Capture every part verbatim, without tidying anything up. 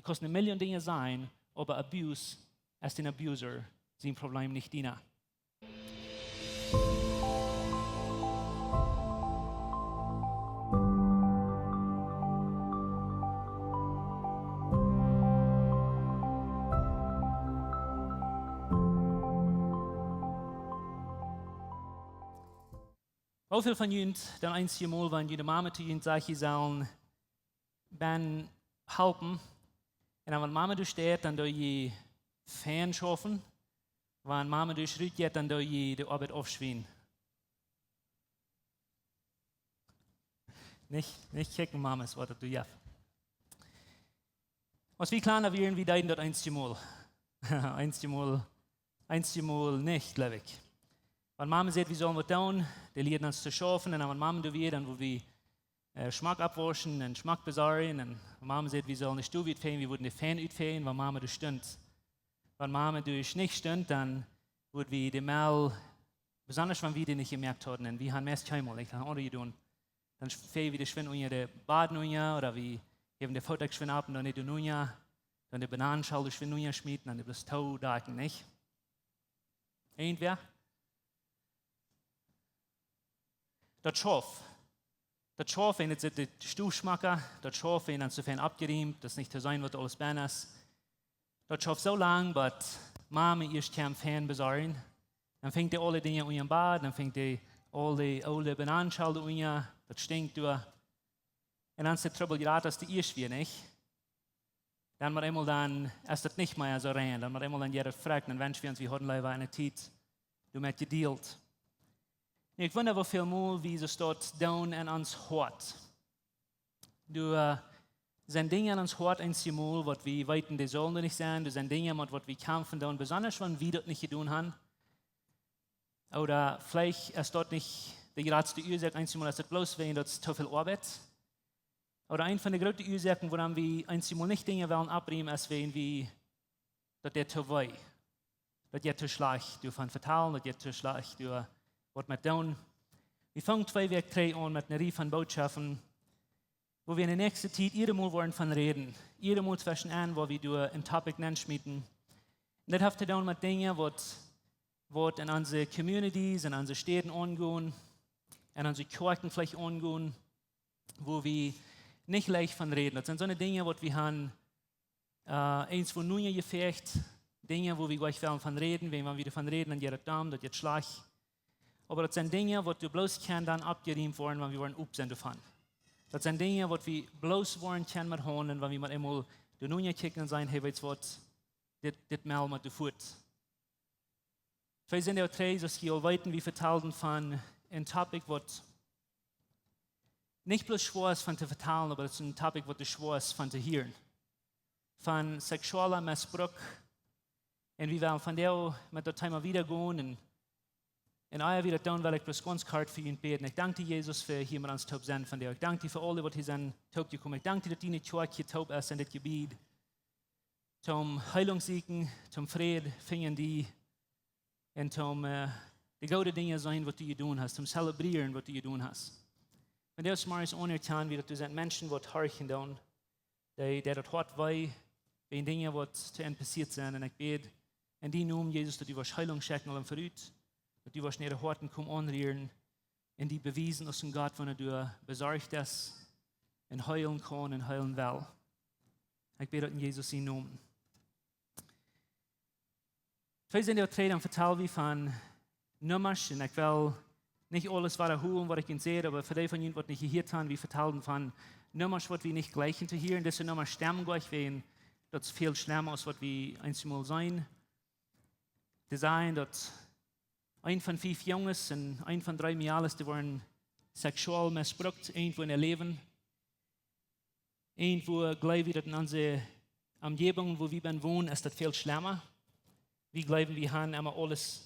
Kaust ne Million Dinja sajen, oba abuse es dän abuser sien Problem, nich diena. Woo väl von junt dan eenjemol, wan june Mama to junt sajcht, jie sellen bennen halpen, un dan wan Mama doa steit, dan doo jie fein schaufen, wan Mama doa rut jeit, dan doo jie de Oabeit aufschwinden? Nich, nich kjikjen, Mamas, waut daut doa jeft. Aus wie kjlien wieren, wie deeden daut eenjemol. Eenjemol, eenjemol nich, jleew ekj. Wan Mama säd, wie sellen waut doonen, dee lieed ons to schaufen, un dan wan Mama doa wia, dan wudd wie, äh, Schmack oppwauschen un Schmack besorjen, un wan Mama säd, wie sellen de Stow utfeien, wie wudden de Fäan utfeien, wan Mama doa stunt. Wan Mama doa nich stunt, dan wudd wie de Mel, besonda wan wie dee nich jemoakt hauden, un wie haben meist kjeenmol, ekj hab aundre jedonen, dan fäa wie dee schwind unja de Baden unja, ooda wie jäwen de Footdoak schwind opp un dan dee doa unja, dan de Bananenschal doa schwind unja schmieten un dee bloos too dakjen, nich? Irjentwäa? Daut schauft. Daut schauft, wan et sitt de Stow schmocka, daut schauft, wan et soo fein oppjerieemt, daut es nich to seenen, waut aules bennen es. Daut schauft soo lang, bat Mama ieescht kjemt fein besorjen. Dan finjt dee aule Dinja unja em Bad, dan finjt dee aule oole Bananenschal doa unja, daut stinkjt doa. Un dan es de Trubbel jrata aus dee ieescht wia, nich? Dan met eemol dan es daut nich mea soo rein, dan met eemol dan jeit daut frakj, dan wensch wie ons, wie hauden leewa eene Tiet doamet jedealt. Nu, ekj wunda, woo väl mol wie soo daut doonen en ons Hoat. Doa, äh, sent Dinja en ons Hoat eenjemol, waut wie weeten, dee sellen doa nich sennen. Doa sent Dinja, met waut wie kjamfen doonen, besonda wan wie daut nich jedonen haben. Ooda veleicht es daut nich de jratste Uasoak, eenjemol es daut bloos wäajen daut es too väl Oabeit. Ooda eent von de groote Uasoaken, wuarom wie eenjemol nich Dinja wellen oppriemen, es wäajen wie, daut deit too wee. Daut deit too schlajcht doavon vetalen, daut deit too schlajcht doa waut met doonen. Wie fungen twee Wäakj trigj aun met eene Rieej von Bootschoften, wua wie en de näakjste Tiet jiedet Mol woaren von räden. Jiedet Mol tweschen enn, wua wie doa een Topic nenschmieten. Un daut haft to doonen met Dinja, waut, waut en onse Communities, en onse Städen aungonen, en onse Kjoakjen veleicht aungonen, wua wie nich leicht von räden. Daut sent soone Dinja, waut wie haben, äh, eent wua nu jefecht, Dinja, wua wie jlikj wellen von räden, wan, wan wie doavon räden, dan jeit daut domm, daut jeit schlajcht. Oba daut sent Dinja, waut doa bloos kjennen dan oppjerieemt woaren, wan wie woaren op sennen doavon. Daut sent Dinja, waut wie bloos woaren kjennen met haundlen, wan wie met eemol doa nu kjikjen un sajen, hey, weetst waut, dit, dit Mel mott doa fuat. Twee Sindach trigj, soo aus jie aul weeten, wie vetalden von een Topic, waut nich bloos schwoa es von to vetalen, oba daut es een Topic, waut too schwoa es von to hieren. Von seksueller Missbruk. Un wie wellen vondoag met daut Thema wieda gonen. Un, un ea wie daut doonen, well ekj bloos gaunz kort fa junt bäden. Ekj dank die, Jesus, fa hia met ons toop sennen vondoag. Ekj dank die fa aule, waut hia sent toop jekomen. Ekj dank die, daut diene Kjoakj hia toop es en dit Jebied. Toom Heelunk sieekjen, toom Fräd finjen en die, un toom, äh, de goode Dinja seenen, waut du jedonen hast, toom zelebrieren, waut du jedonen hast. Vondoag zemorjes aunerkjanen wie, daut doa sent Menschen, waut horchen doonen, dee, dee daut Hoat wee, wäajen Dinja, waut to an passieet sent. Un ekj bäd en dienen Nomen, Jesus, daut du woascht Heelunk schenkjen aul em Verut, daut du woascht en äare Hoaten komen aunrieren un die bewiesen aus een Gott, waut doa besorcht es un heelen kaun un heelen well. Ekj bäd daut en Jesus sienen Nomen. Twee Sindach trigj, dan vetalden wie von Nummasch, un ekj well nich aules wadaholen, waut ekj junt säd, oba fa dee von junt, waut nich jehieet haben, wie vetalden von Nummasch, waut wie nich jlikjen to hieren. Dise Nummasch stemmen jlikj, wäajen daut es väl schlemma aus waut wie eenjemol seenen. Dee sajen, daut eent von fief Junges un eent von dree Mejales, dee woaren seksuell missbrukt, irjentwua en äa Läwen. Irjentwua jleew wie, daut en onse Omjäajent, wua wie bennen wonen, es daut väl schlemma. Wie jleewen, wie haben emma aules,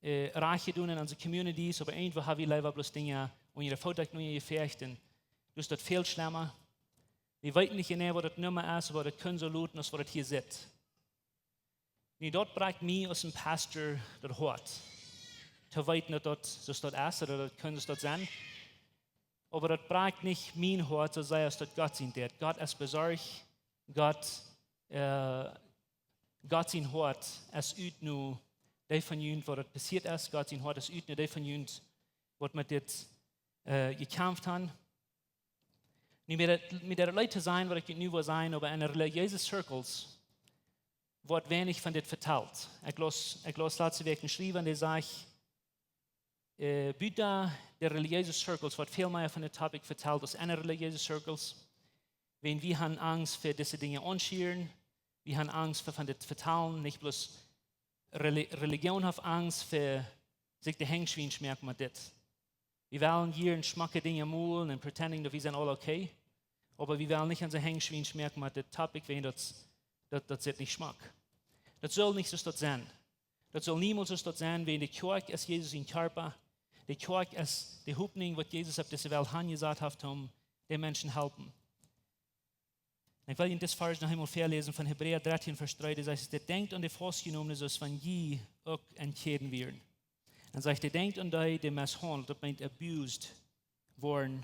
äh, rajcht jedonen en onse Communities, oba irjentwua haben wie leewa bloos Dinja unja de Foot jefecht, un doa es daut väl schlemma. Wie weeten nich jeneiw, waut daut Numma es, oba daut kaun soo looten, aus waut daut hia sitt. Nu, daut brakjt mie aus een Pastor daut Hoat. To weeten, daut daut soo daut es, ooda daut kaun soo daut sennen. Oba daut brakjt nich mien Hoat soo sea aus daut Gott sient deit. Gott es besorcht, Gott Gott sien Hoat es ut no dee von junt, waut daut passieet es. Gott sien Hoat es ut no dee von junt, waut met dit jekjamft han. Nu, mie deit daut leet to sajen, waut ekj nu woa sajen, oba en relijeese circles woat weinich von dit vetalt. Ekj laus latste Wäakj een Schriewa, dee sajcht, buta de relijeese circles woat väl mea von dit topic vetalt aus en relijeese circles. Wan wie han Angst fa dise Dinja aunschieren, wie han Angst fa von dit vetalen, nich bloos Religion haft Angst fa sikj de Henj schwiensch moaken met dit. Wie wellen jieren schmocke Dinja molen un pretending daut wie sent aul okay, oba wie wellen nich onse Henj schwiensch moaken met dit topic, wan daut sitt nich schmock. Daut sull nich soo daut senn. Daut sull niemols soo daut senn, wan de Kjoakj es Jesus sien Kjarpa. De Kjoakj es de Hopninj, waut Jesus opp dise Welt hanjesat haft, om de Menschen halpen. Ekj well junt dis Varsch noch eemol väaläsen von Hebräa dartieen, Varsch dree, dee sajcht: Denkjt aun de Faustjenomne, soo aus wan jie uk en Kjäden wieren. Dan sajcht hee: Denkjt aun dee, dee meshaundelt, daut meent abused worden,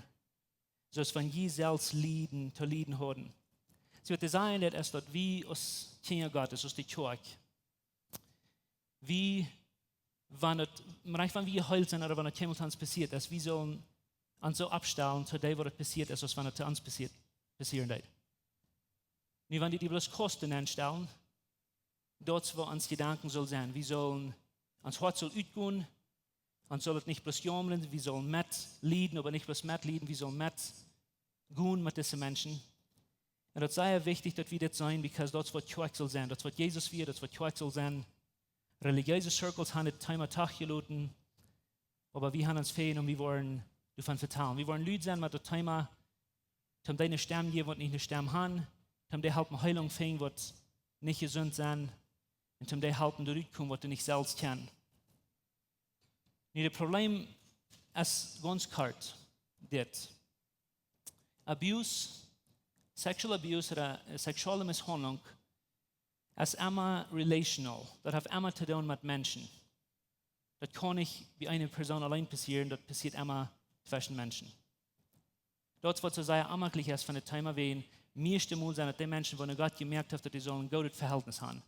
soo aus wan jie selfst Lieden to lieden hauden. See, waut hee sajen deit es, daut wie aus Kjinja Gottes, aus de Kjoakj, wie, wan daut, rajcht wan wie jeheelt sent ooda wan daut jemols to ons passieet es, wie sullen ons soo oppstalen to dee, waut daut passieet es, aus wan daut to ons passieren deed. Nu, wan du die bloos kaust nenstalen, daut es woo ons Jedanken sull senn. Wie sullen, ons Hoat sull utgonen, ons sull daut nich bloos jaumren, wie sullen metlieden, oba nich bloos metlieden, wie sullen metgonen met dise Menschen. Un daut es sea wichtich, daut wie dit seenen, because daut es waut Kjoakj sull senn, daut es waut Jesus wia, daut es waut Kjoakj sull senn. Relijeese circles han dit Teema toch jeloten, oba wie han ons fäajenomen, wie woaren doavon vetalen. Wie woaren Lied senn met daut Teema, toom dee ne Stemm jäwen, waut nich ne Stemm han, toom dee halpen Heelunk finjen, waut nich jesunt sent, un toom dee halpen doa rutkomen, waut dee nich selfst kjennen. Nu, daut Probleem es gaunz kort dit: Abuse, sexual abuse ooda seksuelle Meshaundlunk es emma relational. Daut haft emma to doonen met Menschen. Daut kaun nich bie eene Persoon auleen passieren, daut passieet emma tweschen Menschen. Daut es waut soo sea onjemaklich es von daut Teema, wan mieeschte Mol sent daut dee Menschen, waut Gott jemoakt haft, daut dee sullen een goodet Vehältnis han.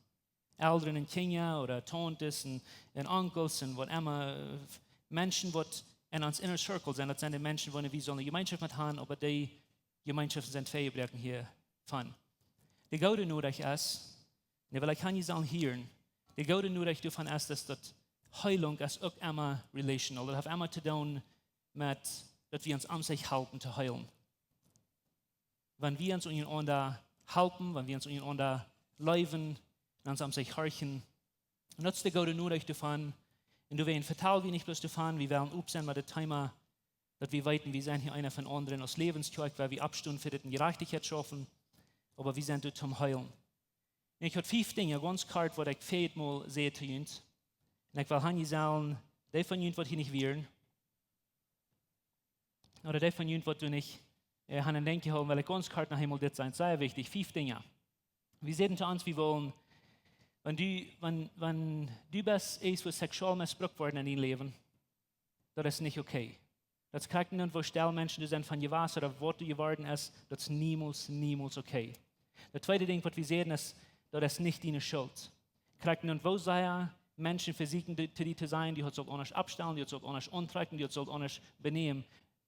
Elren un Kjinja ooda Tauntes un Onkels un waut emma, Menschen waut en ons inner circle sent, daut sent de Menschen, waut wie sullen Jemeenschoft met han, oba dee Jemeenschoft sent väajebroaken hiavon. De goode Norecht es, un well ekj han, jie sellen hieren, de goode Norecht doavon es, daut Heelunk es uk emma relational. Daut haft emma to doonen met daut wie ons omsech halpen to heelen. Wan wie ons unjarenaunda halpen, wan wie ons unjarenaunda leewen un ons omsech horchen, un daut es de goode Norecht doavon. Un doawäajen vetal wie nich bloos doavon, wie wellen op senn met daut Teema, daut wie weeten, wie sent hia eena von aundren aus Läwens Kjoakj, wiels wie oppstonen fa dit un Jerajchtichkjeit schaufen, oba wie sent doa toom heelen. Un ekj haud fief Dinja, gaunz kort, waut ekj väajet Mol säd to junt. Un ekj well han, jie sellen, dee von junt, waut hia nich wieren, ooda dee von junt, waut doa nich han en Denkj jehoolen, well ekj gaunz kort noch eemol dit sajen, sea wichtich, fief Dinja. Wie säden to ons, wie wullen, wan du best eent, waut seksuell mesbrukt worden en dien Läwen, daut es nich okay. Daut es krakjt endoont, woo stell Menschen doa sent von jewast ooda waut doa jeworden es, daut es niemols, niemols okay. Daut tweede Dinkj, waut wie säden, es, daut es nich diene Schult. Krakjt endoont, woo sea Menschen vesieekjen to die to sajen, du haudst sullt aundasch oppstalen, du haudst sullt aundasch auntrakjen, du haudst sullt aundasch benämen.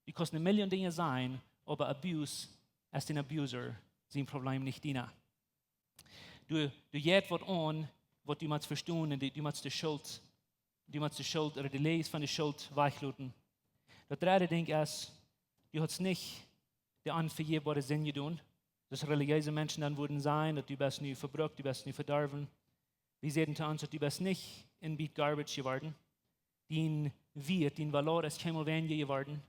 Du kaust ne Million Dinja sajen, oba abuse es dän abuser sien Probleem, nich diena. Doa jeit waut aun, waut du motst vestonen, un du motst de Schult, du motst de Schult ooda de Läst von de Schult wajchloten. Daut dredde Dinkj es, du haudst nich de onvejäfboare Sind jedonen, soo aus relijeese Menschen dan wudden sajen, daut du best nu vebrukt, du best nu vedorwen. Wie säden to ons, daut du best nich een Biet garbage jeworden. Dien Wieet, dien valor es kjeenmol weinja jeworden.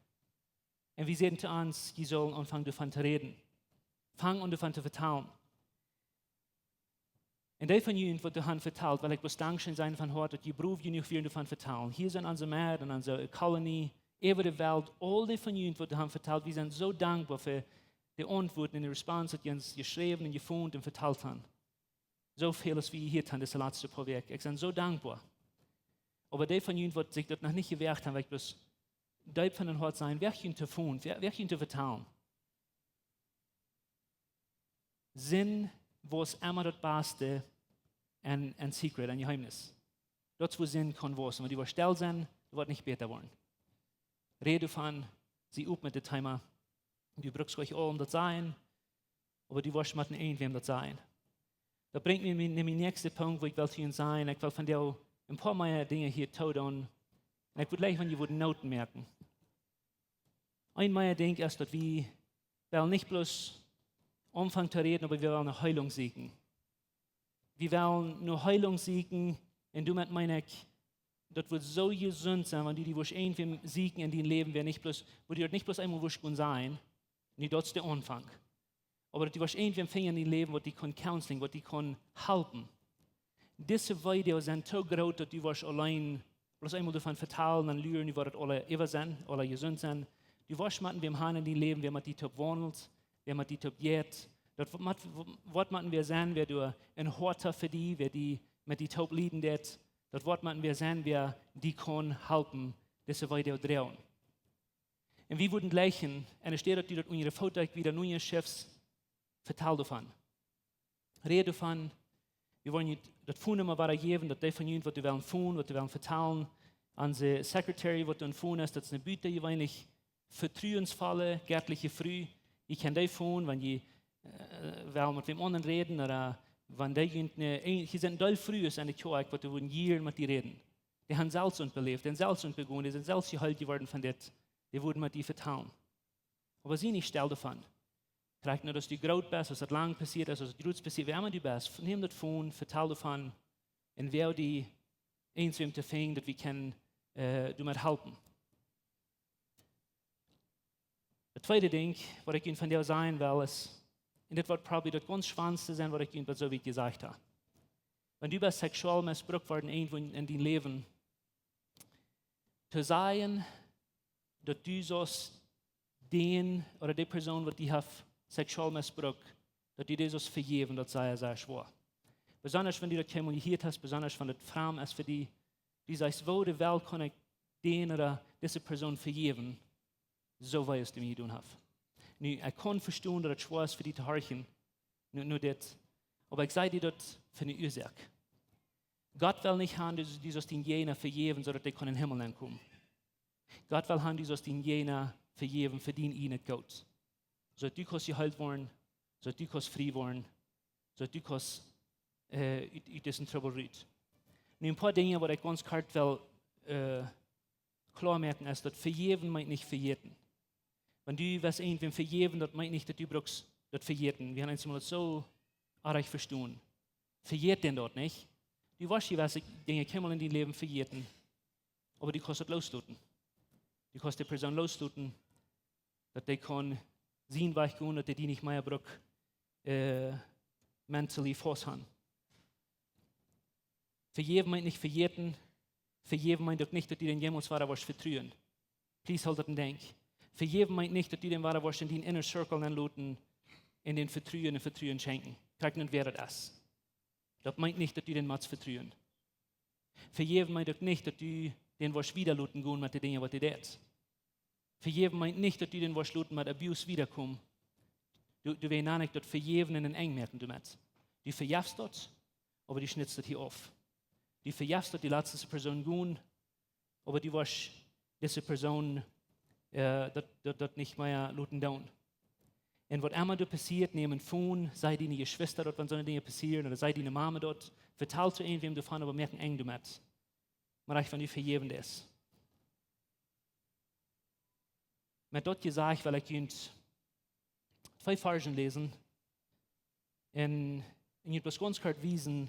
Un wie säden to ons, jie sullen aunfangen doavon to räden. Fang aun doavon to vetalen. Un dee von junt, waut doa han vetalt, well ekj bloos dankscheen sajen von Hoat, daut jie brow jenuach wieren doavon vetalen. Hia sent onse Med un onse Kolonie äwa de Welt, aul dee von junt, waut doa han vetalt, wie sent soo dankboa fa de Auntwuaten un de response, waut jie ons jeschräwen un jefont un vetalt han. Soo väl aus wie jehieet han dise latste poa Wäakj, ekj sie soo dankboa. Oba dee von junt, waut sikj daut noch nich jewoagt han, well ekj bloos deep von daut Hoat sajen, woag junt to fonen, woag junt to vetalen. Sind waus emma daut baste en, en secret, en Jeheemnis. Daut es wua Sind kaun wausen. Wan du woascht stell sennen, daut woat nich bäta woaren. Räd doavon, sie op met daut Thema. Du brukst nich aulem daut sajen, oba du woascht motten irjentwäm daut sajen. Daut brinjt mie no mien näakjsten Punkt, wua ekj well to junt sajen. Ekj well vondoag een poa mea Dinja hia toodoonen. Un ekj wudd jleichen, wan jie wudden Noten moaken. Een mea Dinkj es, daut wie wellen nich bloos aunfangen to räden, oba wie wellen no Heilunk sieekjen. Wie wellen no Heilunk sieekjen, un doamet meen ekj, daut woat soo jesunt sennen, wan du die woascht irjentwäm sieekjen en dien Läwen, wäa nich bloos, wua du daut nich bloos eemol woascht gonen sajen, nu, daut es de Aunfank. Oba daut du woascht irjentwäm finjen en dien Läwen, waut die kaun counseling, waut die kaun halpen. Dise Weedoag sent too groot, daut du woascht auleen bloos eemol doavon vetalen un luren, nu woat daut aula äwa sennen, aula jesunt sennen. Du woascht motten wäm han en dien Läwen, wäa met die toop waundelt, wäa met die toop jeit. Daut woat, woat motten wäa sennen, wäa doa een Hoat haft fa die, wäa die met die toop lieden deit. Daut woat motten wäa sennen, wäa die kaun halpen, dise Weedoag droagen. Un wie wudden jleichen, enne Städ daut du daut unja de Foto wada nunja schiffst, vetal doavon. Räd doavon. Wie wellen junt daut Phone-Numma wada jäwen, daut dee von junt, waut dee wellen phone, waut dee wellen vetalen. Onse Secretary, waut doa phone es, daut es eene butajeweenlich vetruensvolle, jettliche Fru. Jie kjennen dee phone, wan jie, äh, wellen met wäm aundren räden, ooda wan dee junt ne, een, hia sent dol Frues en de Kjoakj, waut dee wudden jieren met die räden. Dee han selfst daut beläft, dee han selfst daut begonen, dee sent selfst jeheelt jeworden von dit. Dee wudden met die vetalen. Oba sie nich stell doavon. Krakjt nu, aus du groot best, aus daut lang passieet es, aus daut jrods passieet, wäa emma du best, nemm daut phone, vetal doavon, un wäa die eent wäm to finjen, daut wie kjennen, äh, doamet halpen. Daut tweede Dinkj, waut ekj junt vondoag sajen well, es, un dit woat probably daut gaunz schwoaste sennen, waut ekj junt bat soo wiet jesajcht hab. Wan du best seksuell missbrukt worden irjentwua en, en dien Läwen, to sajen, daut du saust dän ooda dee Persoon, waut die haft seksuell missbrukt, daut du dee saust vejäwen, daut es sea, sea schwoa. Besondasch wan du daut kjeenmol jehieet hast, besondasch wan daut framd es fa die, du sajchst, woo de Welt kaun ekj dän ooda dise Persoon vejäwen, soo wee aus dee mie jedonen haft. Nu, ekj kaun vestonen, daut et schwoa es fa die to horchen, nu, nu dit, oba ekj saj die daut fa eene Uasoak. Gott well nich han, daut du saust dien Jäajna vejäwen, soo daut dee kaun en dän Himmel nenkomen. Gott well han, du saust dien Jäajna vejäwen fa dien ieejnet Goot. Soo daut du kaust jeheelt woaren, soo daut du kaust frie woaren, soo daut du kaust, äh, ut, ut disen Trubbel rut. Nu, een poa Dinja, waut ekj gaunz kort well, äh, kloa moaken, es, daut vejäwen meent nich vejäten. Wan du west irjentwäm vejäwen, daut meent nich, daut du brukst daut vejäten. Wie haben eemol daut soo oaj vestonen. Vejät dän daut nich. Du woascht jewesse Dinja kjeenmol en dien Läwen vejäten. Oba du kaust daut loosloten. Du kaust dee Persoon loosloten, daut dee kaun sienen Wajch gonen, daut dee die nich mea brukt, äh, mentally faust han. Vejäwen meent nich vejäten. Vejäwen meent uk nich, daut du dän jemols wada woascht vetruen. Please, hool daut en Denkj. Vejäwen meent nich, daut du dän wada woascht en dien inner circle nenloten, en dän vetruen un Vetruen schenkjen. Krakjt nu, wäa daut es. Daut meent nich, daut du dän motst vetruen. Vejäwen meent uk nich, daut du dän woascht wieda loten gonen met de Dinja, waut dee deit. Vejäwen meent nich, daut du dän woascht loten met abuse wieda komen. Du, du weetst nich, daut vejäwen en een Enj moaken doamet. Du vejefst daut, oba du schnittst daut hia auf. Du vejefst daut, du latst dise Persoon gonen, oba du woascht dise Persoon, äh, daut, daut, daut nich mea loten doonen. Un waut emma doa passieet, nemm een phone, saj diene Jeschwista daut, wan soone Dinja passieren, ooda saj diene Mame daut, vetal to irjentwäm doavon, oba moak een Enj doamet. Mau rajcht, wan du vejäwen deist. Met daut jesajcht, well ekj junt twee Varschen läsen. Un, un junt bloos gaunz kort wiesen,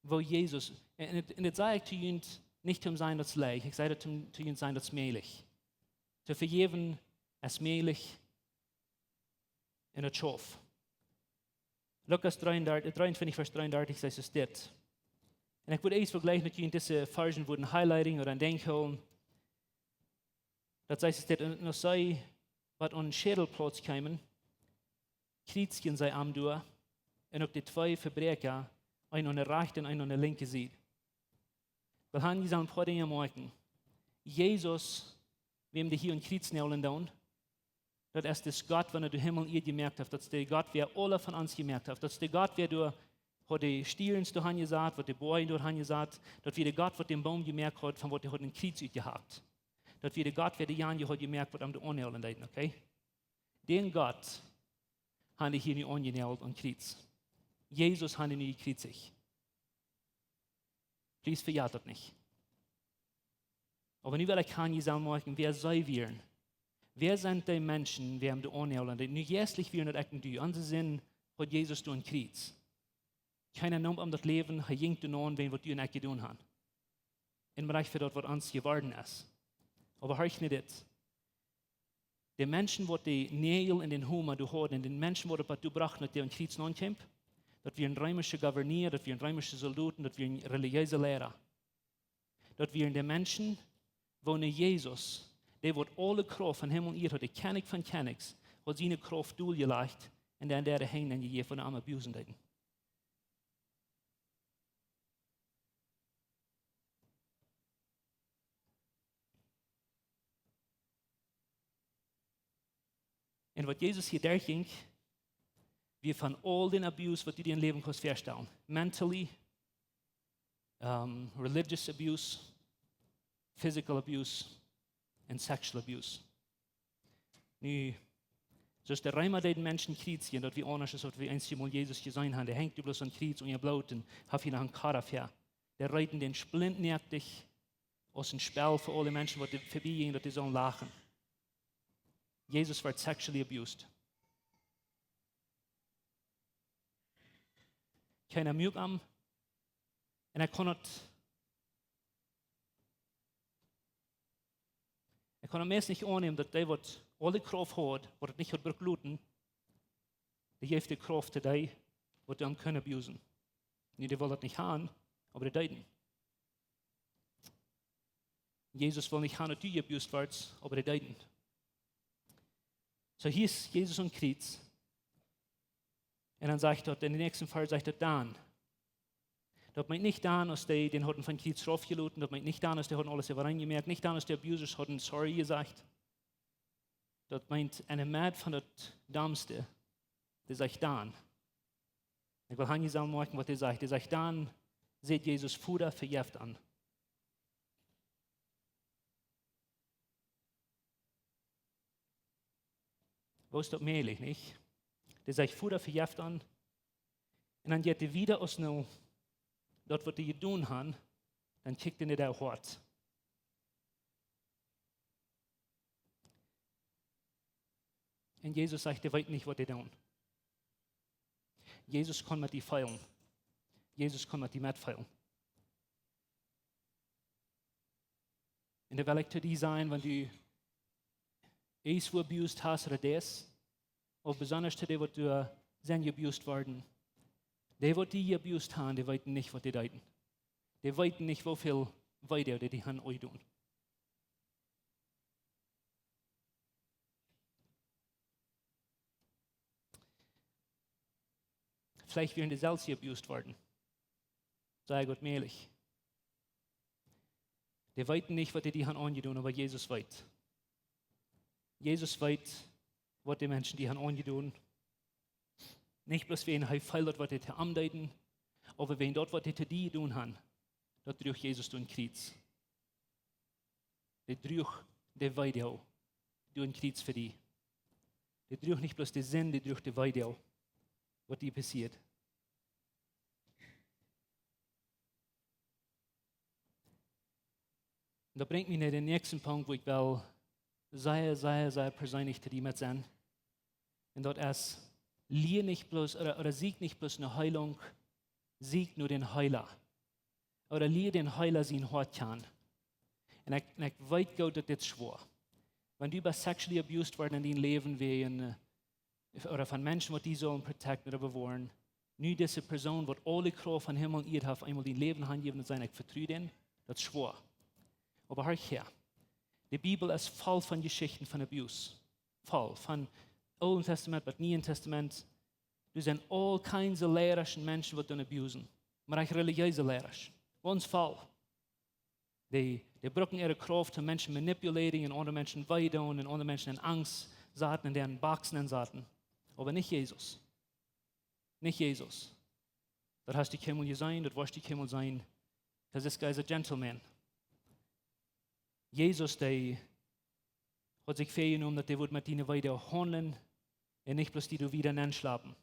woo Jesus, un, un daut, un daut saj ekj to junt nich toom sajen, daut es leicht. Ekj saj daut toom, to junt sajen, daut es mäajlich. To vejäwen es mäajlich. Un daut schauft. Lukas drieundartich, äh, drieeuntwintich, Varsch drieundartich, sajcht et dit. Un ekj wudd ieescht wellen jlikj noch junt dise Varschen wudden highlighten ooda en Denkj hoolen. Daut sajcht et dit: Un aus see, waut aun dän Schädelplauz kjeemen, kjrieezjden see am doa, un uk de twee Vebräakja, een aun de rajchte un een aun de linkje Sied. Well han jie soo een poa Dinja moakjen. Jesus, wäm dee hia aun Kjriez noaglen doonen, Daut es dis Gott, waut de Himmel un Ieed jemoakt haft. Daut es de Gott, waut aule von ons jemoakt haft. Daut es de Gott, waut doa haud de Stierns doa hanjesat, waut de Boajen doa hanjesat. Daut wia de Gott, waut dän Boom jemoakt haud, von waut hee haud een Kjriez utjehakt. Daut wia de Gott, waut de Janja haud jemoakt, waut aun de aunnaajlen deeden, okay? Dän Gott haben dee hia nu aunjenaajelt aum Kjriez. Jesus haben dee nu jekjriezicht. Please, vejät daut nich. Oba nu well ekj aun junt sajen, wäa see wieren. Wäa sent dee Menschen, waut am doa aunnaajlen? Dee nu jeistlich wieren, daut ekj un du. Aun de Sind haud Jesus doa aum Kjriez. Kjeena neem am daut Läwen, hee jinkj doa aun, wäajen waut du un ekj jedonen haben. Un berajcht fa daut, waut ons jeworden es. Oba horch nu dit. De Menschen, waut de Näajel un dän Homa doa hauden, un de Menschen, waut daut doa brochten, daut dee aum Kjriez naunkjeemen, daut wieren reemische Gouverneur, daut wieren reemische Soldoten, daut wieren relijeese Liera. Daut wieren de Menschen, waut Jesus, dee waut aule Krauft von Himmel un Ieed haud, de Kjennich von Kjennichs, haud siene Krauft doa jelajcht un dan dee Henj aunjejäft, waut am abusen deeden. Un waut Jesus hia derchjinkj, wia von aul dän abuse, waut du die em Läwen kaust väastalen. Mentally, um, religious abuse, physical abuse, and sexual abuse. Nu, soo aus de Reema deeden Menschen kjriezjen, daut wia aundasch aus waut wie eenjemol Jesus jeseenen haben. Dee hinkj doa bloos aum Kjriez un hee bloot un haud hia noch een Koda väa. Dee reeten dän splintnoakt, aus een Spell fa aule Menschen, waut doa verbie jinjen, daut dee sullen lachen. Jesus wort sexually abused. Kjeena muak am. Un ekj kunn daut, ekj kunn daut meist nich aunnämen, daut dee waut aule Krauft haud, waut daut nich haud brukt loten, dee jeef de Krauft to dee, waut am kunnen abusen. Nu, dee wullen daut nich haben, oba dee deeden. Jesus wull nich haben, daut du abused wordst, oba dee deeden. Soo hia es Jesus aum Kjriez. Un dan sajcht daut, en dän näakjsten Varsch sajcht daut dan. Daut meent nich dan, aus dee dän hauden vom Kjriez raufjeloten, daut meent nich dan, aus dee hauden aules äwareen jemoakt, nich dan, aus de abusers hauden sorry jesajcht. Daut meent, enne Medd von daut Dommste, dee sajcht dan. Ekj well hia sajen, moakjen, waut dee sajcht. Dee sajcht dan, sajcht Jesus: "Voda, vejeft an." Woo es daut mäajlich, nich? Dee sajcht: "Voda, vejeft an." Un dan jeit dee wieda aus no daut, waut dee jedonen haben, dan kjikjt dee no daut Hoat. Un Jesus sajcht: "Dee weeten nich, waut dee doonen." Jesus kaun met die feelen. Jesus kaun met die metfeelen. Un dan well ekj to die sajen, wan du irjentwua abused hast ooda deist, ooda besonda to dee, waut doa sent abused worden. Dee, waut die abused haben, dee weeten nich, waut dee deeden. Dee weeten nich, woo väl Wee dee die haben aunjedonen. Veleicht wieren dee selfst abused worden. Sea goot mäajlich. Dee weeten nich, waut dee die haben aunjedonen, oba Jesus weet. Jesus weet, waut dee Menschen die haben aunjedonen. Nich bloos wäajen hee feelt, waut dee to am deeden, oba wäajen daut, waut dee to die jedonen haben, daut druach Jesus doa aum Kjriez. Dee druach de Wee doa aum Kjriez fa die. Dee druach nich bloos de Sind, dee druach de Wee doa, waut die passieed. Un daut brinjt mie no dän näakjsten Punkt, wua ekj well sea, sea, sea perseenlich to die met sennen. Un daut es, lia nich bloos, ooda, ooda sieekj nich bloos ne Heilunk, sieekj no dän Heela. Ooda lia dän Heela sien Hoat kjanen. Un ekj, un ekj weet goot, daut dit schwoa. Wan du best sexually abused worden en dien Läwen, wäajen, äh, ooda von Menschen, waut die sullen protecten ooda bewoaren. Nu dise Persoon, waut aule Krauft von Himmel un Ieed haft, eemol dien Läwen hanjäwen un sajen: "Ekj vetru dän", daut es schwoa. Oba horch häa. De Bibel es voll von Jeschichten von abuse. Voll. Von Oolen Tastament bat Nieen Tastament. Doa sent aul kinds von Liera un Menschen, waut doonen abusen. Mau uk relijeese Liera. Gaunz voll. Dee, dee brucken äare Krauft, om Menschen manipulating un aundre Menschen wee doonen un aundre Menschen en Angst saten, en dän Boxen saten. Oba nich Jesus. Nich Jesus. Daut hast du kjeenmol jeseenen, daut woascht du kjeenmol seenen. 'Cause this guy is a gentleman. Jesus, dee haud sikj väajenomen, daut dee wudd met diene Weed haundlen un nich bloos die doa wieda nenschlapen.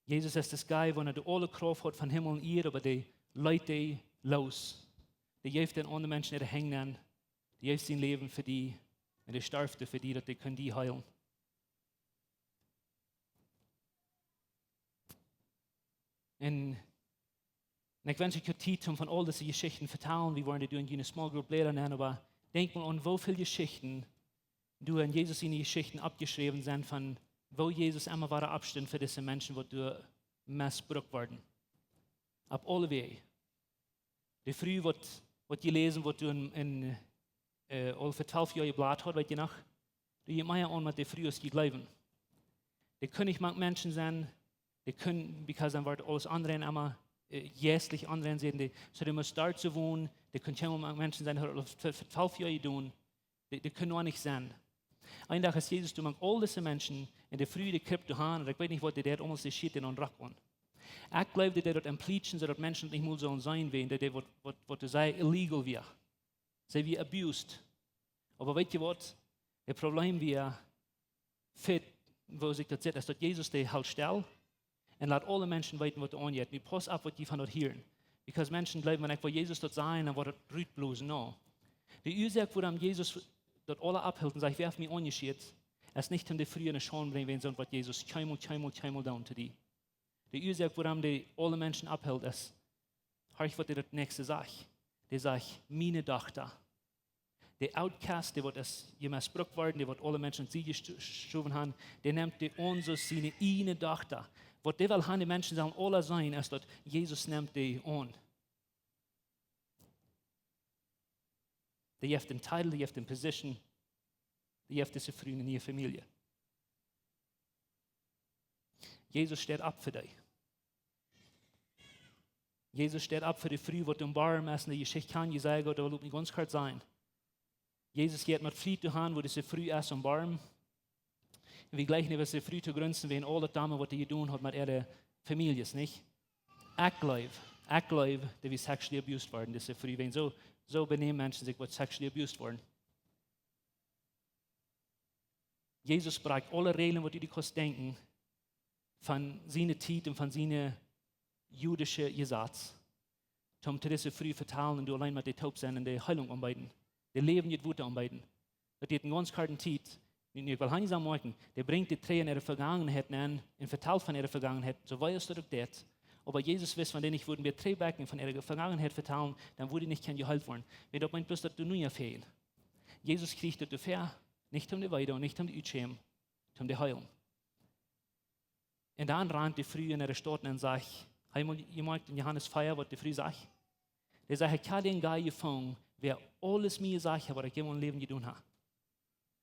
Jesus es this guy, waut de aule Krauft haud von Himmel un Ieed, oba dee leet dee loos. Dee jeef dän aundren Menschen äare Henj aun. Dee jeef sien Läwen fa die. Un dee storf fa die, daut dee kunn die heelen. Un, un ekj wensch, ekj haud Tiet om von aul dise Jeschichten vetalen. Wie woaren doa en june small group Liera nämen, oba denkj mol aun, woo väl Jeschichten doa en Jesus siene Jeschichten oppjeschräwen sent von woo Jesus emma wada oppstunt fa dise Menschen, waut doa missbrukt worden. Opp aule Wäaj. De Fru, waut, waut jie läsen, waut doa en, en, äh, aul fa twalf Joa jebloot haud, weet jie noch? Doa jinkj mea aun met de Fru aus jie jleewen. Dee kunn nich mank Menschen sennen, dee kunn, because dan wort aules aundre emma, äh, jeistlich aundre sennen, dee, soo dee must doa soo wonen, dee kunn kjeenmol mank Menschen sennen, haud aul fa, fa twalf Joa jedonen, dee, dee kunn noch nich sennen. Een Dach es Jesus doa mank aul dise Menschen un de Fru, dee krup doa han, un ekj weet nich, waut dee deed, aulemol dee Schiet un Rock aun. Ekj jleew, dee deed daut implizieren, soo daut Menschen nich mol sullen seenen, wäajen dee, dee waut, waut, waut to sajen illegal wia. See wia abused. Oba weet jie waut? Daut Problem wia, fit, woo sikj daut sitt, es daut Jesus dee helt stell un lat aule Menschen weeten, waut doa aunjeit. Nu pauss opp, waut jie von daut hieren. Because Menschen jleewen, wan ekj woa Jesus daut sajen, dan woat daut rutblosen. No. De Uasoak, wuarom Jesus daut aula aufhilt un sajcht: "Wäa haft mie aunjeschieet?", es nich om de Fru en de Schaund brinjen, wäajen soo waut Jesus kjeenmol, kjeenmol, kjeenmol doonen to die. De Uasoak, wuarom dee aule Menschen aufhilt, es, horch, waut dee daut näakjste sajcht. Dee sajcht: "Miene Dochta." De Outcast, dee woat aus jemaunt brukt worden, dee woat aule Menschen sikj jestiewen han, dee nemt dee aun soo aus siene ieejne Dochta. Waut dee well han, de Menschen sellen aula seenen, es daut Jesus nemt dee aun. Dee jeft dän Titel, dee jeft dän Position, dee jeft dise Fru eene niee Famielje. Jesus steit opp fa die. Jesus steit opp fa de Fru, waut aum Borm es, en de Jeschicht kaun jie sajen, Gott, daut well ekj nich gaunz kort sennen. Jesus jeit met Fliet doa han, wua dise Fru es aum Borm. Un wie jlikjen äwa dise Fru to grunzen, wäajen aul daut Domme, waut dee jedonen haud met äare Famieljes, nich? Ekj jleew, ekj jleew, dee wia sexually abused worden, dise Fru, wäajen soo, soo benämen Menschen sikj, waut sexually abused worden. Jesus brakjt aule Räajlen, waut du die kaust denkjen, von siene Tiet un von siene judische Jesaz. Toom to dise Fru vetalen un doa auleen met dee toop sennen un de Heilunk aunbeeden. De läwendje Wota aunbeeden. Daut deed ne gaunz korte Tiet. Nu, nu, ekj well hia nich aunmoakjen, dee brinjt dee trigj en äare Vegangenheit nenn un vetalt von äare Vegangenheit, soo wiet aus daut uk deed. Oba Jesus wist, wan dee nich wudden wada trigjbakjen von äare Vegangenheit vetalen, dan wudd dee nich kjennen jeheelt woaren. Wäajen daut meent bloos, daut du nu je fälen. Jesus kjrieech daut doafäa, nich om dee weedoonen, nich om dee utschämen, om dee heelen. Un dan rant de Fru en äare Staut un sajcht, hee mol, jie moakjen en Johanes vea, waut de Fru sajcht. Dee sajcht: "Ekj hab dän Guy jefungen, wäa aules mie jesajcht haft, waut ekj en mien Läwen jedonen hab."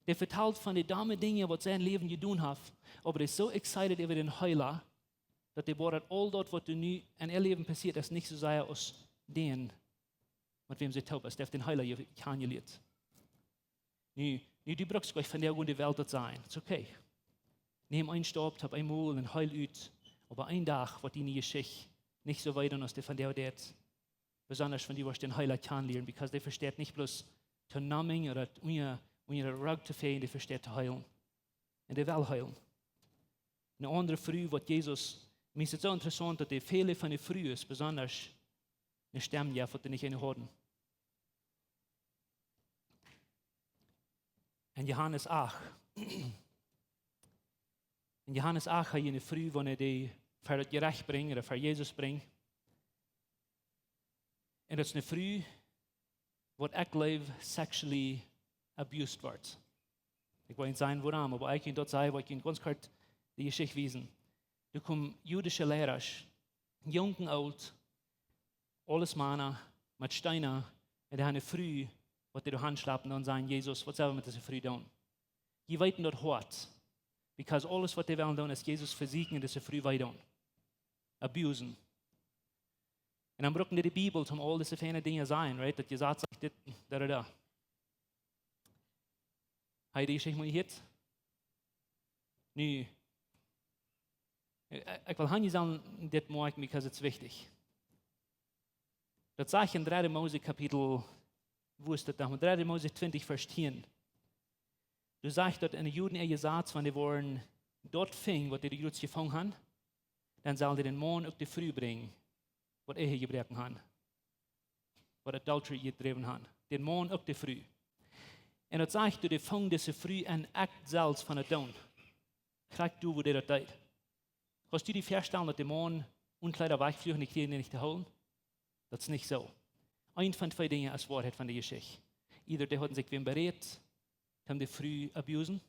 Dee vetalt von de domme Dinja, waut see em Läwen jedonen haft, oba dee es soo excited äwa dän Heela, daut dee woat aul daut, waut nu en äa Läwen passieet, es nich soo sea aus dän, met wäm see toop es, dee haft dän Heela je-, kjanen jelieet. Nu, nu, du brukst nich von de goode Welt daut sajen. It's okay. Nem een Staup, hab eemol un heel ut. Oba een Dach woat diene Jeschicht nich soo wieda aus dee vondoag deed. Besonda wan du woascht dän Heela kjanen lieren, because dee vesteit nich bloos to numbing ooda unja, unja de Rug to feien, dee vesteit to heelen. Un dee well heelen. Eene aundre Fru, waut Jesus, mie es et soo interessaunt, daut dee väle von de Frues, besonda ne Stemm, jo, waut dee nich enne hauden. En Johanes acht. En Johanes acht hab jie eene Fru, waut dee ver daut Jerecht brinjt, ooda ver Jesus brinjt. Un daut es eene Fru, waut ekj jleew sexually abused woat. Ekj well nich sajen wuarom, oba ekj kaun daut sajen, waut ekj kaun gaunz kort de Jeschicht wiesen. Doa kjeemen judische Liera, junk un oolt, aules Mana, met Steena, un dee haben eene Fru, waut dee doa han schlapen, dan sajen: "Jesus, waut sell wie met dise Fru doonen?" Jie weeten daut Hoat. Because aules, waut dee wellen doonen, es Jesus vesieekjen un dise Fru wee doonen. Abusen. Un dan brucken dee de Bibel, om aul dise feine Dinja to sajen, right? Daut Jesaz sajcht dit, doa, doa, doa. Hab jie de Jeschicht mol jehieet? Nu, ekj, ekj well hia sajen, dit moak, because it's wichtich. Daut sajcht en dredde Mose Kapitel, woo es daut dan? Dredde Mose twintich, Varsch tieen. Doa sajcht daut en de Juden äa Jesaz, wan dee woaren daut finjen, waut dee doa jefungen han, dan sellen dee dän Maun uk de Fru brinjen, waut Ehe jebroaken han, waut adultery jedräwen han. Dän Maun uk de Fru. Un daut sajcht, doa dee fungen dise Fru en Akt selfst von daut doonen. Krakjt doa, woo dee daut deed. Kaust du die väastalen, daut de Maun onen Kjleeda wajchfluach un dee kjrieejen dee nich to hoolen? Daut es nich soo. Eent von twee Dinja es Woarheit von de Jeschicht. Either dee hauden sikj wäm berät, om de Fru abusen,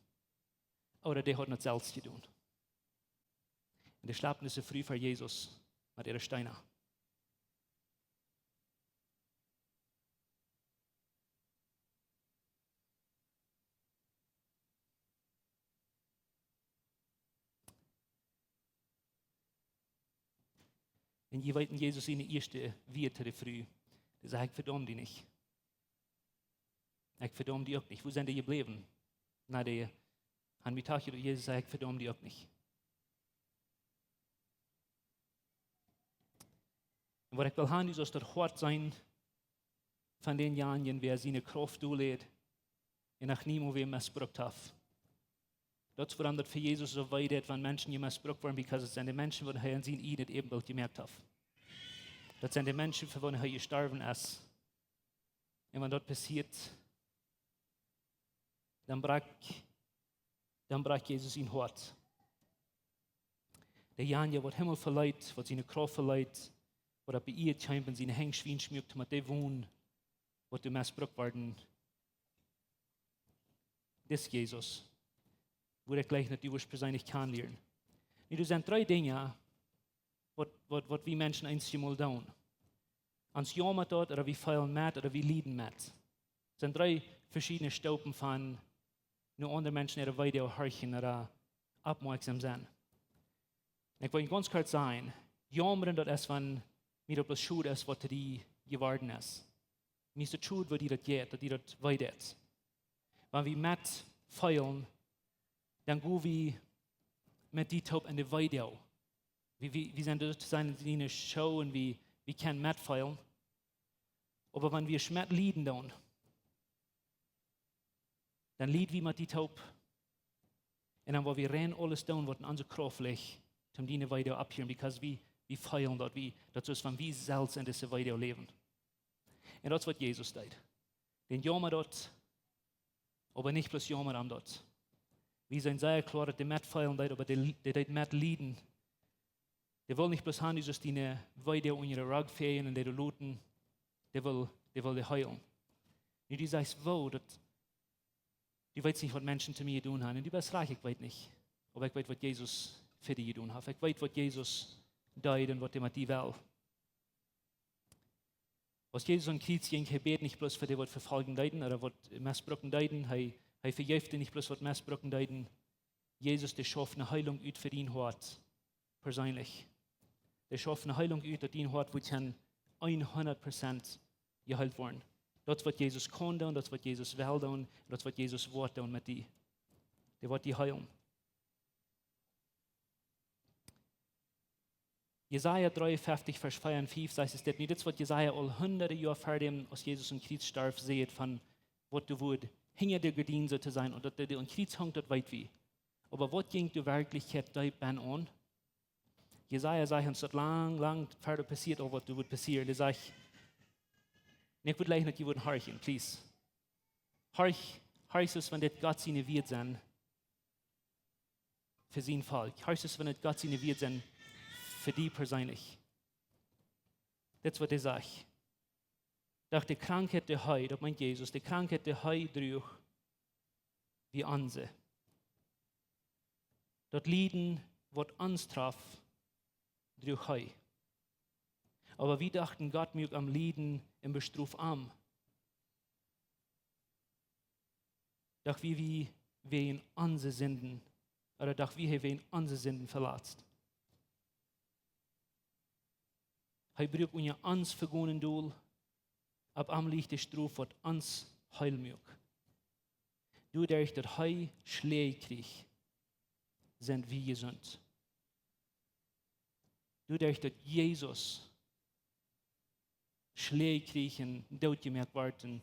ooda dee hauden daut selfst jedonen. Un dee schleppen dise Fru ver Jesus met äare Steena. Un jie weeten, Jesus siene ieeschte Wieed to de Fru, dee säd: "Ekj vedaum die nich. Ekj vedaum die uk nich." Wua sent dee jebläwen? Na, dee han mie tach, Jesus säd: "Ekj vedaum die uk nich." Un waut ekj well han, es daut Hoat sennen von dänjanjen, wäa siene Krauft doaläd un noch niemols wäm mesbrukt haft. Daut es wuarom daut fa Jesus soo wee deit, wan Menschen jemesbrukt woaren, because daut sent de Menschen, waut hee en sien ieejnet Äbenbilt jemoakt haft. Daut sent de Menschen, fa waut hee jestorwen es. Un wan daut passieet, dan brakjt, dan brakjt Jesus sien Hoat. Dee Janja, waut Himmel veleet, waut siene Krauft veleet, waut opp de Ieed kjeem un siene Henj schwiensch muak, met dee wonen, waut doa mesbrukt worden. Dis Jesus, wua ekj jleich daut du woascht perseenlich kjanen lieren. Nu, doa sent dree Dinja, waut, waut, waut wie Menschen eenjemol doonen. Ons jaumat daut, ooda wie feelen met, ooda wie lieden met. Sent dree veschiedne Stopen von no aundre Menschen äare Weedoag horchen ooda oppmoakjsom sennen. Un ekj well gaunz kort sajen, jaumren, daut es, wan mie daut bloos schod es, waut to die jeworden es. Mie es daut schod, woo die daut jeit, daut die daut wee deit. Wan wie met feelen, dan go wie met die toop en de Weedoag. Wie, wie, wie sent doa to sennen en de Schoo un wie, wie kjennen metfeelen. Oba wan wie met lieden doonen, dan lied wie met die toop. Un dan woa wie rein aules doonen, waut en onse Krauft licht, om diene Weedoag opptohieren, because wie, wie feelen daut, wie, daut es, wan wie selfst en dise Weedoag läwen. Un daut es, waut Jesus deed. Dän jaumat daut, oba nich bloos jaumat am daut. Wie sent sea kloa, daut dee metfeelen deed, oba dee, dee deed metlieden. Dee well nich bloos han, du sust diene Weedoag unja de Rug fäajen un dee doa loten. Dee well, dee well dee heelen. Nu, du sajchst: "Woo, daut, du weetst nich, waut Menschen to mie jedonen han." Un du best rajcht, ekj weet nich. Oba ekj weet, waut Jesus fa die jedonen haft. Ekj weet, waut Jesus deed un waut hee met die well. Aus Jesus aum Kjriez jinkj, hee bäd nich bloos fa dee, waut vefoljen deeden ooda waut mesbruken deeden. Hee, hee vejeef dee nich bloos, waut mesbruken deeden. Jesus, dee schauft eene Heilunk ut fa dien Hoat, perseenlich. Dee schauft eene Heilunk ut, daut dien Hoat woat kjennen hundat Prozent jeheelt woaren. Daut es, waut Jesus kaun doonen, daut es, waut Jesus well doonen, un daut es, waut Jesus woat doonen met die. Dee woat die heelen. Jesaja dreeunfeftich, Varsch vea un fief, sajcht et dit. Nu, dit es, waut Jesaja aul hundade Joa ver däm, aus Jesus aum Kjriez storf, säd, von waut doa woat hinja de Gardien, soo to sajen, un daut dee aum Kjriez hunk, daut weet wie. Oba waut jinkj doa werkjlich deep bennen aun? Jesaja sajcht ons daut lang, lang ver daut passieet, aul waut doa woat passieren. Dee sajcht, un ekj wudd jleichen, daut jie wudden horchen, please. Horch, horch, soo aus wan dit Gott siene Wieed sent fa sien Volkj. Horch, soo aus wan dit Gott siene Wieed sent fa die perseenlich. Dit es, waut hee sajcht. Doch de Krankheit, dee hee, daut meent Jesus, de Krankheit, dee hee druach, wia onse. Daut Lieden, waut ons troff, druach hee. Oba wie dochten, Gott muak am lieden un bestrof am. Doch wie, wie wieren onse Sinden, ooda doch wie, hee wia onse Sinden veletzt. Hee bruak unja ons Vegonen dol, opp am lach de Strof, waut ons Heil muak. Doaderch, daut hee Schläaj kjrieech, sent wie jesunt. Doaderch daut Jesus Schläaj kjrieech un dootjemoakt wort un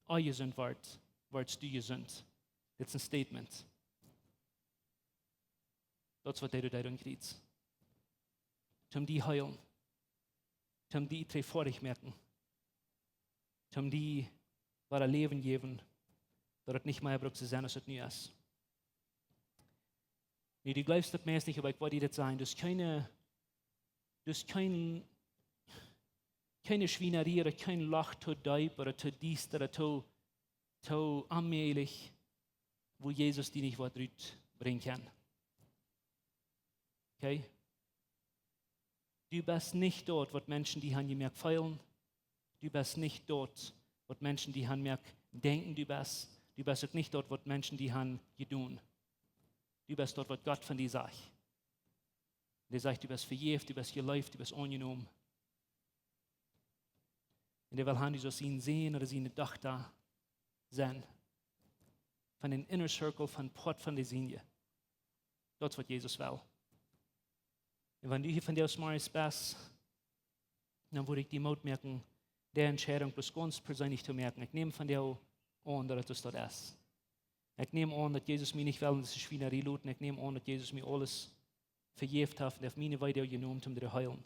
onjesunt wort, wortst du jesunt. Dit es een statement. Daut es waut hee doa deed aum Kjriez. Toom die heelen. Toom die trigj foadich moaken. Toom die wada Läwen jäwen, daut et nich mea brukt to sennen aus et nu es. Nu, du jleefst daut meist nich, oba ekj woa die dit sajen. Daut es kjeene, daut es kjeen, kjeene Schwienarie ooda kjeen Loch too deep ooda too diesta ooda too, too onmäajlich, wua Jesus die nich waut rut brinjen kaun. Okay? Du best nich daut, waut Menschen die han jemoakt feelen. Du best nich daut, waut Menschen die han jemoakt denkjen, du best. Du best uk nich daut, waut Menschen die han jedonen. Du best daut, waut Gott von die sajcht. Dee sajcht, du best vejäft, du best jeleeft, du best aunjenomen. Un dee well han, du saust sien Sän ooda siene Dochta sennen. Von dän inner circle, von Poat von de siene. Daut es waut Jesus well. Un wan du hia vondoag zemorjes best, dan wudd ekj die Moot moaken, de Entscheidunk bloos gaunz perseenlich to moaken. Ekj näm vondoag aun, daut et daut es. Ekj näm aun, daut Jesus mie nich well en dise Schwienarie loten. Ekj näm aun, daut Jesus mie aules vejäft haft un haft miene Weedoag jenomen, om to heelen.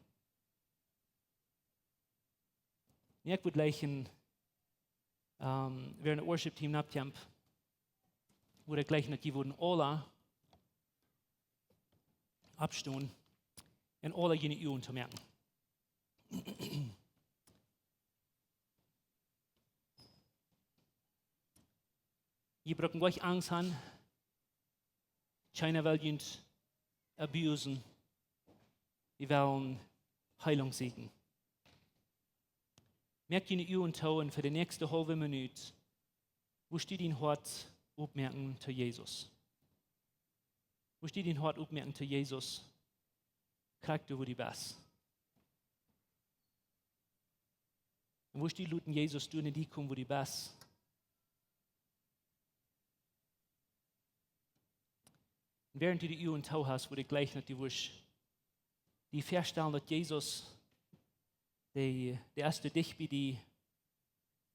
Nu, ekj wudd jlikj, ähm, wäarent daut Worship Team nopp kjemt, wudd ekj jlikj, daut jie wudden aula oppstonen un aula june Uagen toomoaken. Jie brucken goanich Angst han. Kjeena well junt abusen. Wie wellen Heilung sieekjen. Moak june Uagen too un fa de näakjste haulwe Minut wurscht du dien Hoat oppmoaken to Jesus. Wurscht du dien Hoat oppmoaken to Jesus. Krakjt doa, wua du best. Un wurscht du loten Jesus doa en die komen, wua du best. Un wäarent du de Uagen too hast, wudd ekj jlikj, daut du wurscht die väastalen, daut Jesus, dee, dee es doa dicht bie die,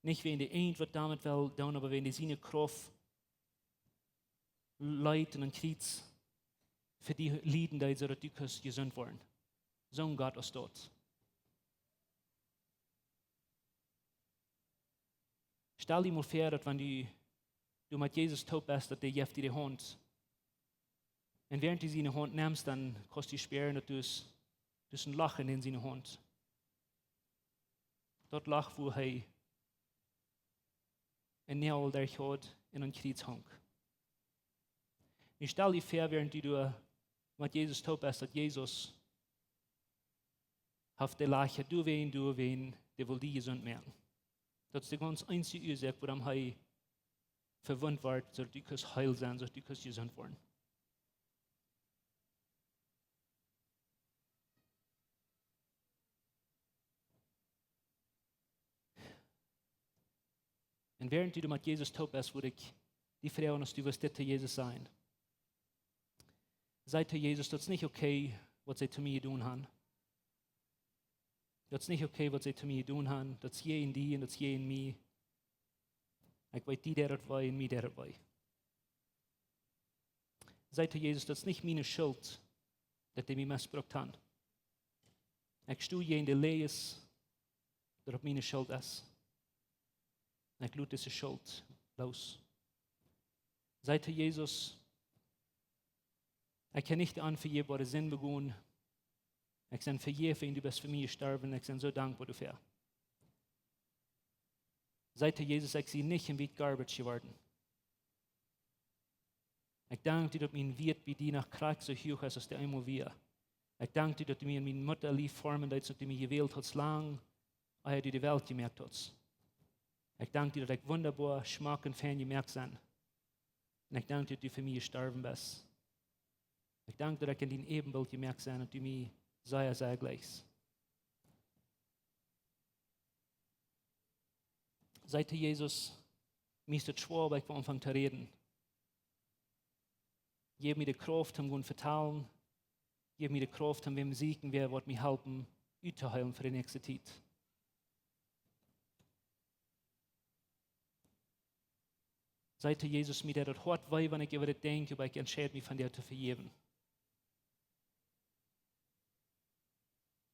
nich wäajen dee irjentwaut doamet well doonen, oba wäajen dee siene Krauft leet un aum Kjriez fa die lieden deed, soo daut du kaust jesunt woaren. Soon Gott es daut. Stal die mol väa, daut wan du, du met Jesus toop best, daut dee jeft die de Haunt. Un wäarent du siene Haunt nemst, dan kaust du spieren, daut du es, daut es een Loch en siene Haunt. Daut Loch, wua hee een Noagel derch haud un aum Kjriez hunk. Nu stal die väa, wäarent du doa met Jesus toop best, daut Jesus haft de Lach doawäajen, doawäajen, dee well die jesunt moaken. Daut es de gaunz eensje Uasoak, wuarom hee vewundt wort, soo daut du kaust heel sennen, soo daut du kaust jesunt woaren. Un wäarent du doa met Jesus toop best, wudd ekj die froagen, aus du wurscht dit to Jesus sajen. Saj to Jesus: "Daut es nich okay, waut see to mie jedonen han. Daut es nich okay, waut see to mie jedonen han. Daut es jäajen die un daut es jäajen mie. Ekj weet, die deit daut wee un mie deit daut wee." Saj to Jesus: "Daut es nich miene Schult, daut dee mie mesbrukt han. Ekj sto jäajen de Läajes, daut opp miene Schult es. Ekj lot dise Schult loos." Saj to Jesus: "Ekj hab nich de onvejäfbare Sind begonen. Ekj sie vejäft un du best fa mie jestorwen. Ekj sie soo dankboa doafäa." Saj to Jesus: "Ekj sie nich een Piece garbage jeworden. Ekj dank die, daut mien Wieet bie die noch krakjt soo huach es aus dee eemol wia. Ekj dank die, daut du mie en mien Muttalief formen deetst, daut du mie jewält hast, lang ea du de Welt jemoakt hast. Ekj dank die, daut ekj wundaboa, schmock un fein jemoakt sie. Un ekj dank die, daut du fa mie jestorwen best. Ekj dank die, daut ekj en dien Äwenbilt jemoakt sie un daut du mie sea, sea jleichst." Saj to Jesus: "Mie es daut schwoa, oba ekj well aunfangen to räden. Jeff mie de Krauft, om gonen vetalen. Jeff mie de Krauft, om wäm sieekjen, wäa woat mie halpen, uttoheelen fa de näakjste Tiet. Saj to Jesus: Mie deit daut Hoat wee, wan ekj äwa dit denkj, oba ekj entscheid mie vondoag to vejäwen.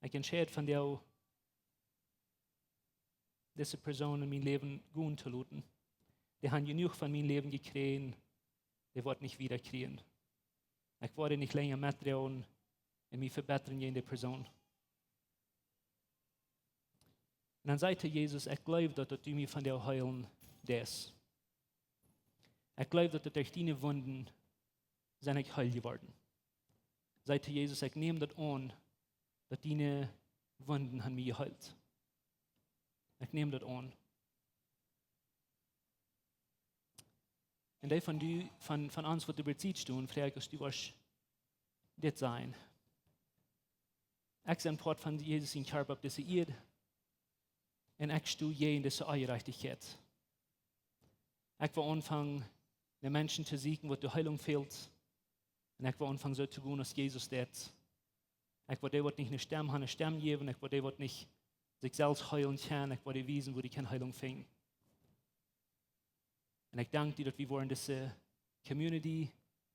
Ekj entscheid vondoag, dise Persoon en mien Läwen gonen to loten. Dee han jenuach von mien Läwen jekjräajen, dee woat nich wieda kjrieen. Ekj woa dee nich lenja metdroagen un mie vebetren jäajen dee Persoon. Un dan saj to Jesus: Ekj jleew daut, daut du mie vondoag heelen deist. Ekj jleew daut, daut derch diene Wunden sie ekj heel jeworden. Saj to Jesus: Ekj näm daut aun, daut diene Wunden han mie jeheelt. Ekj näm daut aun. Un dee von, du, von, von ons, waut doa bie Sied stonen, froag ekj, aus du wurscht dit sajen: Ekj sie een Poat von Jesus sien Kjarpa opp dise Ieed. Un ekj sto jäajen dise Onjerajchtichkjeit. Ekj well aunfangen, no Menschen to sieekjen, waut de Heelunk fält. Un ekj well aunfangen, soo to gonen, aus Jesus deed. Ekj well dee, waut nich ne Stemm han, ne Stemm jäwen. Ekj well dee, waut nich sikj selfst heelen kjennen, ekj well dee wiesen, wua dee kjennen Heelunk finjen. Un ekj dank die, daut wie woaren dise Community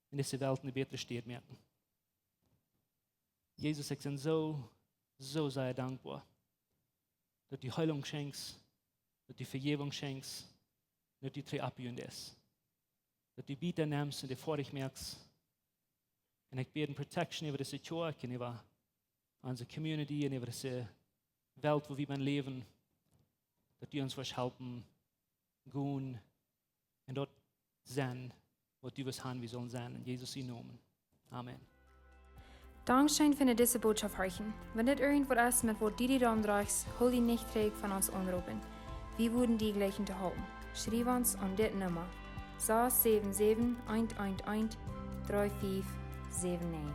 un dise Welt ne bätre Städ moaken. Jesus, ekj sie soo, soo sea dankboa, daut du Heelunk schenkjst, daut du Vejäwunk schenkjst, daut du trigj oppbuen deist, daut du Bieta nemst un dee foadich moakst. Un ekj bäd ne Protection äwa dise Kjoakj un äwa onse Community un äwa dise Welt, wua wie bie läwen, daut du ons wurscht halpen, gonen un daut sennen, waut du west han, wie sullen sennen. En Jesus sien Nomen. Amen. Dankscheen fa dise Botschaft horchen. Wan dit irjentwaut es, met waut du die aundrajchst, hool die nich trigj von ons aunroopen. Wie wudden die jleichen to halpen. Schriew ons aun dit Numma: sas säwen säwen, eent eent eent, dree fief säwen näajen.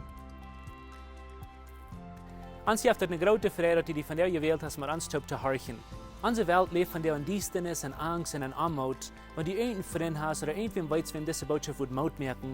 Ons jeft et ne groote Freid, daut du die vondoag jewält hast, met ons toop to horchen. Onse Welt läft vondoag en Diestanis, en Angst un en Oamoot. Wan du irjent een Frint hast ooda irjentwäm weetst, wäm dise Botschaft wudd Moot moaken,